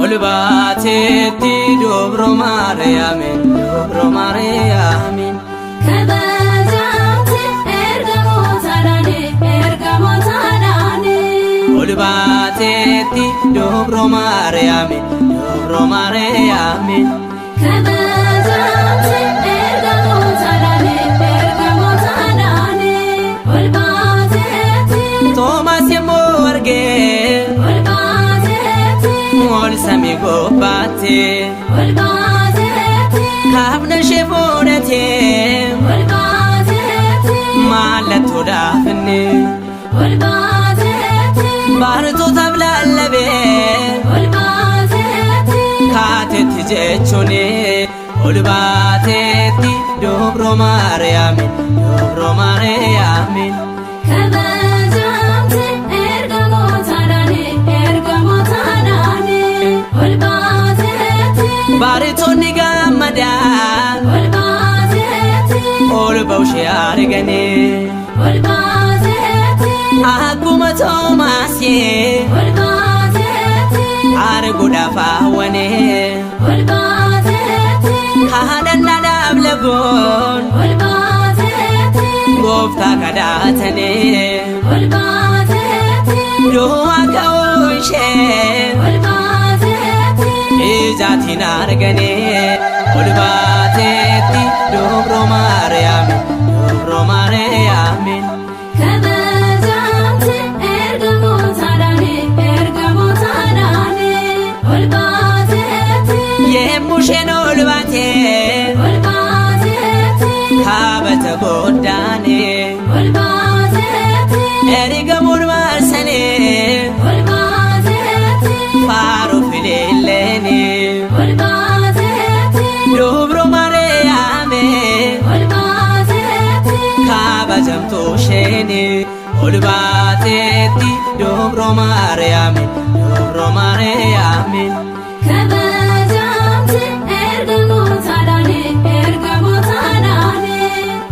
Ol baateetti Dubro Maariyaamin, Dubro Maariyaamin. Kabajamte ergamootaadhaan, ergamootaadhaan. Ol baateetti Dubro Maariyaamin, Dubro Maariyaamin. Kabajamte ergamootaadhaan, ergamootaadhaan. Ol baateetti. Toomaas yommuu argee Ol baateetti. Ol samii gubbaatti Ol baateetti. Kaafna ishee fuudhatee Ol baateetti. Mallattoodhaaf inni Ol baateetti. Baartootaaf lallabee Ol baateetti. Kaatetti jechuun ol baateetti Dubro Maariyaamin, Dubro Maariyaamin. Kabajamte ergamootaadhaan, ergamootaadhaan. Ol baateetti. Baartonni gammadaan Ol baateetti. Ol ba'ushee arganii Ol baateetti. Akkuma Toomaasii Ol baateetti. Arguudhaaf hawwanii Ol baateetti. Kadhannaadhaaf lagoon Ol baateetti. Gooftaa kadhatanii Ol baateetti. Du'a ka'uu ishee Ol baateetti. Ijaatiin arganii ol baateetti Dubro Maariyaamin, Dubro Maariyaamin. Kabajamte ergamootaadhaan, ergamootaadhaan. Ol baateetti. Yemmuu isheen ol baatee Ol baateetti. Kaabata goddaanii Ol baateetti. Ergamuun marsanii Ol baateetti. Faaruu fileelleeni Ol baateetti. Dubro Maariyaamin Ol baateetti. Kabajamtuu isheeni ol baateetti Dubro Maariyaamin, Dubro Maariyaamin. Kabajamte ergamootaadhaan, ergamootaadhaan.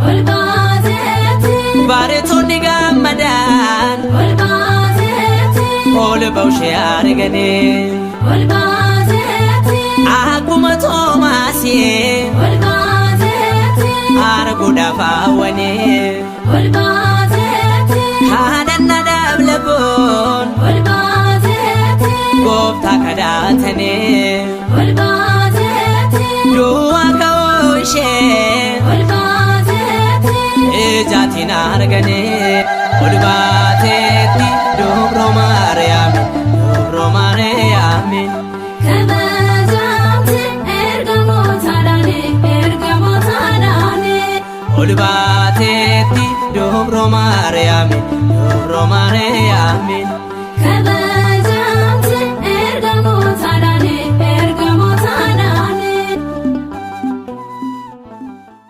Ol baateetti. Baartonni gammadaan Ol baateetti. Ol ba'ushee arganii Ol baateetti. Akkuma Toomaasii Ol baateetti. Arguudhaaf hawwanii Ol baateetti. Kadhannaadhaaf lagoon Ol baateetti. Gooftaa kadhatanii Ol baateetti. Du'a ka'uu ishee Ol baateetti. Ijaatiin arganii ol baateetti Dubro Maariyaamin, Dubro Maariyaamin. Kabajamte ergamootaadhaan, ergamootaadhaan. Ol baateetti Dubro Maariyaamin, Dubro Maariyaamin. Kabajamte.